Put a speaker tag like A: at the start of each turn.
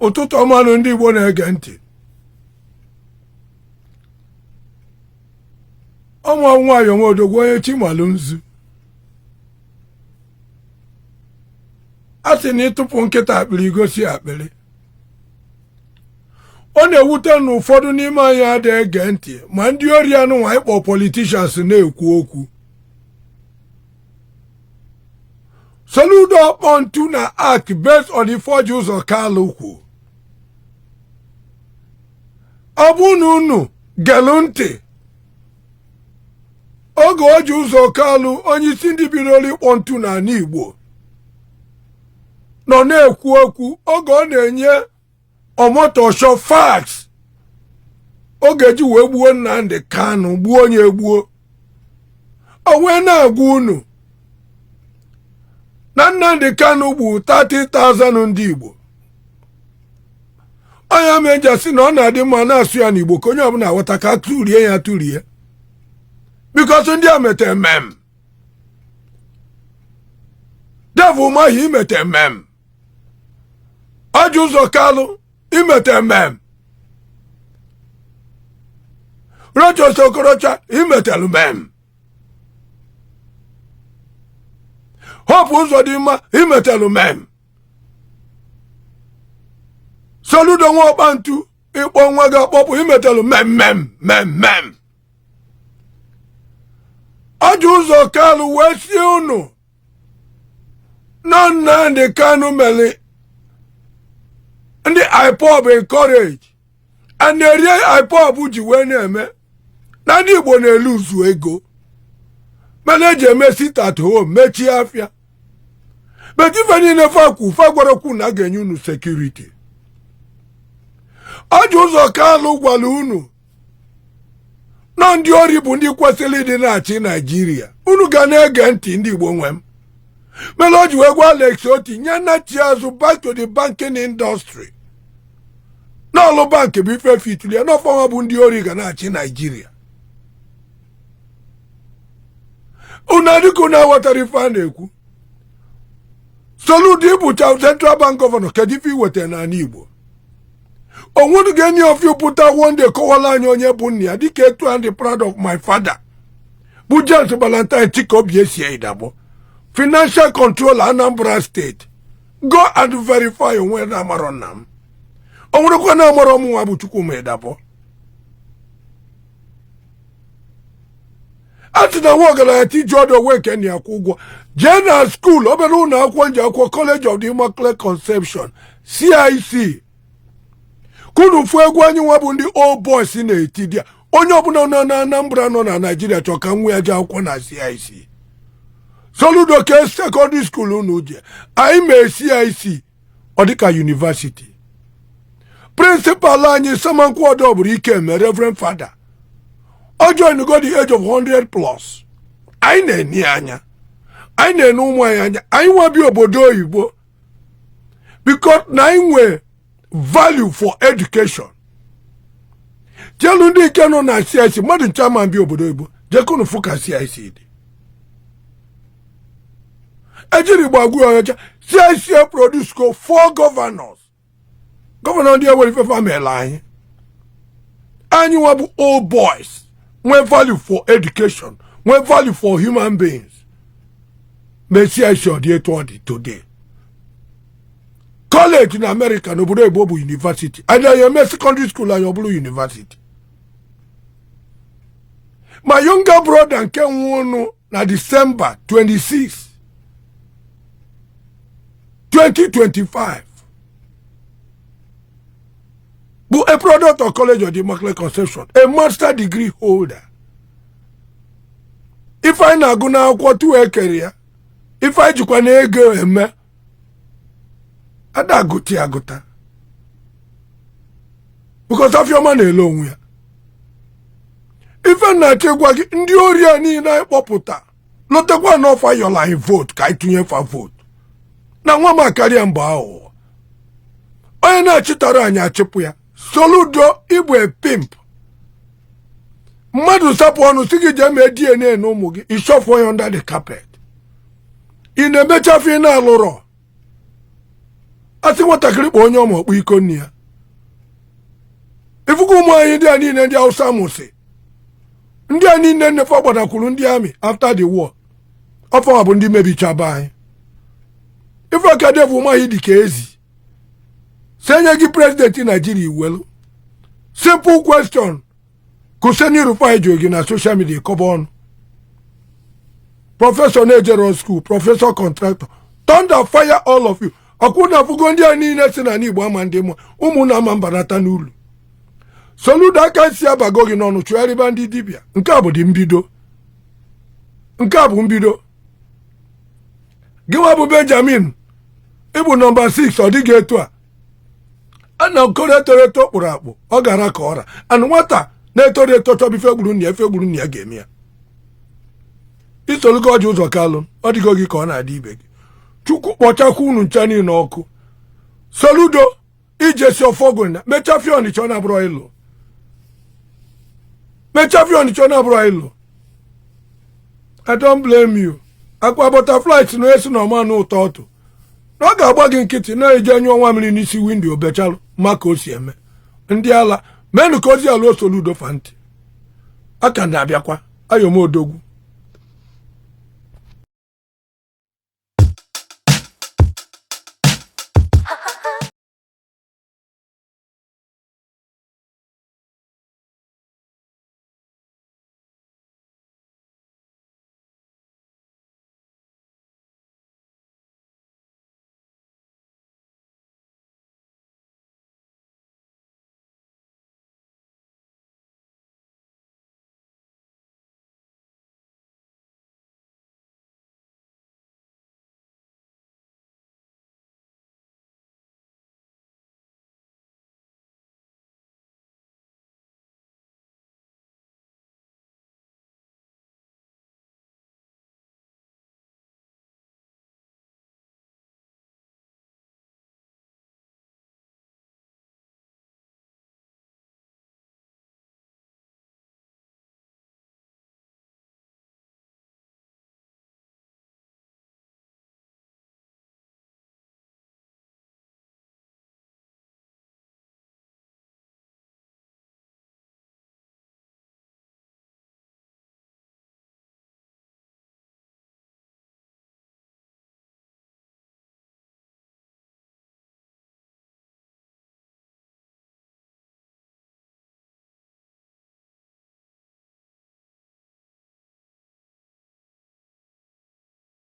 A: Ụtụtụ ọma nụ, ndị Igbo na-ege ntị. Ọnwa nwayọ nwa odogwu onye chi malụ nzu. A sị na ịtụpụ nkịta akpịrị gosi akpịrị. Ọ na-ewute na ụfọdụ n'ime anyị adịghị ege ntị ma ndị ori anụnwa ịkpọ politicians na-ekwu okwu. Soludo ọkpọ ntu na act based on ife Orji Uzor Kalu kwu. Ọ bụ na unu gelụ ntị oge Orji Uzor Kalu, onye isi ndị bidoro ịkpọ ntu n'ala Igbo, nọ na-ekwu okwu oge ọ na-enye Omotosho facts ọ ga-eji wee gbuo Nnamdi Kanu, gbuo onye egbuo, o wee na-agwa unu na Nnamdi Kanu gburu 30,000 ndị Igbo. Onye ma eji asị na ọ na-adị mma na-asụ ya n'Igbo ka onye ọbụla ghọta, ka tụrie ya tụrie, because ndị a mete mem Dave Umahi imete mem, Orji Uzor Kalu imete mem, Rochas Okorocha imetelu mem, Hope Uzodimma imetelu mem, Soludo nwa ọkpantu ịkpọ nwa gị akpọpụ imetelu mem mem mem mem. Orji Uzor Kalu wee sie unu na Nnamdi Kanu mere ndị IPOB encourage and na-erie IPOB ji wee na-eme na ndị Igbo na-eluzu ego, mana eji eme sit at home, mechie afịa. But ife niile fa kwu, fa gwara kwu na a ga-enye unu security. Orji Uzor Kalu gwara unu na ndị ori bụ ndị kwesịrị ịdị na-achị Naijiria. Unu ga na-ege ntị, ndị Igbo nwe m. Mere o ji wee gwa Alex Otti nye nachi azụ back to the banking industry, n'ọlụ bank bụ ife fituli ya n'ọfọnwa bụ ndị ori ga na-achị Naijiria. Unu adịka unu aghọtara ife a na-ekwu. Soludo, ịbụcha Central Bank governor, kedu ife iweta n'ala Igbo? Onwere ga-enye ofe pụta one day kọwara anyị onye bụ nna ya, dịka etu I'm the proud of my father bụ James Valentine Chike Obiesie Idagbo, financial controller, Anambra State. Go and verify. Onwe na amarọ nna m, o nwerekwa na amarọ m nwa bụ Chukwuma Idagbo. A sị na nwa ọgaranya tiji ọdụ onwe nke na ya kwụ ụgwọ jee na school, obere ụlọ akwụkwọ nji akwụkwọ, College of the Immaculate Conception, CIC. Kunu fụ egwu anyị nwa bụ ndị old boys na-eti di ya. Onye ọbụla nọ na Anambra, nọ na Naijiria, chọọ ka nwa ya jee akwụkwọ na CIC. Soludo, ke secondary school unu je? Anyị mee CIC ọ dịka university. Principal anyị Samankwu Ọdọ bụrụ Ikeme, Reverend Father, ọ join go the age of 100 plus. Anyị na-eni anya, anyị na-ene ụmụ anyị anya. Anyị nwa bi obodo oyibo, because na anyị nwee value for education. Jelu ndị nke nọ na CIC, mmadụ ncha ma bi obodo oyibo, jekunu fụ ka CIC dị. Ejiri gbagwu ọcha CIC produce go four governors. Governor ndị ewere ife family anyị. Anyị nwa bụ old boys nwee value for education, nwee value for human beings, mee CIC ọ dị etu ọ dị today. College na America, n'obodo oyibo, bụ university. Anyị eme secondary school anyị ọ bụrụ university. My younger brother nke nwụnụ na December 26, 2025 bụ a product of College of the Immaculate Conception, a master degree holder. Ife anyị na-agụ n'akwụkwọ tu ekere ya, ife anyị jikwa na ego eme ada agụta ya agụta, because afiọma na-ele onwe ya. Ife na-achọ ịgwa gị, ndị ori a niile anyị kpọpụta lọtakwa n'ọfa yọrọ anyị vote ka anyị tụnye fa vote na nwa m akarịa mgbe aghụghọ. Onye na-achịtara anyị achịpụ ya. Soludo, ịbụ a pimp. Mmadụ sapụ ọnụ si gị jee mee DNA na ụmụ gị, ịchọfụ ya under the carpet. Ị na-emechafe, ị na-alụrọ. Asị nwatakịrị kpọọ onye ọma ọkpụ iko nne ya. Ifugo ụmụ anyị ndị a niile ndị Hausa mụsị, ndị a niile nnefe gbadakwuru ndị army after the war, ọfọma bụ ndị mebichaba anyị. Ife aka Dave Umahi dị ka ezi si enye gị president Naijiria iwelu. Simple question Kuseni Rufai jụrụ gị na social media, kọba ọnụ. Professor na-ejero school, professor contractor, thunder fire all of you. Ọkwụ na afụgo ndị a niile si na Igbo ama ndị mma ụmụnna ama mbanata n'ụlọ. Soludo, aka nsi abago gị n'ọnụ, chụgharịba ndị dibịa. Nke a bụ dị mbido, nke a bụ mbido. Gị nwa bụ Benjamin, ịbụ number 6. Ọ dịghị etu a a na okoro etoro eto kpụrụ akpụ, ọ gara ka ọra anụ. Nwata na-etoro eto chọba ife gburu nna ya, ife gburu nna ya ga-eme ya. Isolugo ọjị ụzọ kalụ, ọ dịgo gị ka ọ na-adị ibe gị. Chukwu kpọchakwa unu ncha niile ọkụ. Soludo, ijesi ọfọgụ na mechafia Ọnịcha, ọ na-abụrụ ịlụ mechafia Ọnịcha, ọ na-abụrụ ịlụ. I don't blame you. Akwa butterfly si na esi na ọma na ụtọ ọtụ na ọ ga-agba gị nkịtị na-eji anyụ ọnwa mmiri n'isi window bechalụ ma ka o si eme. Ndị ala menụ ka ozi ala Osoludo fa ntị aka na-abịakwa ayomodogwu.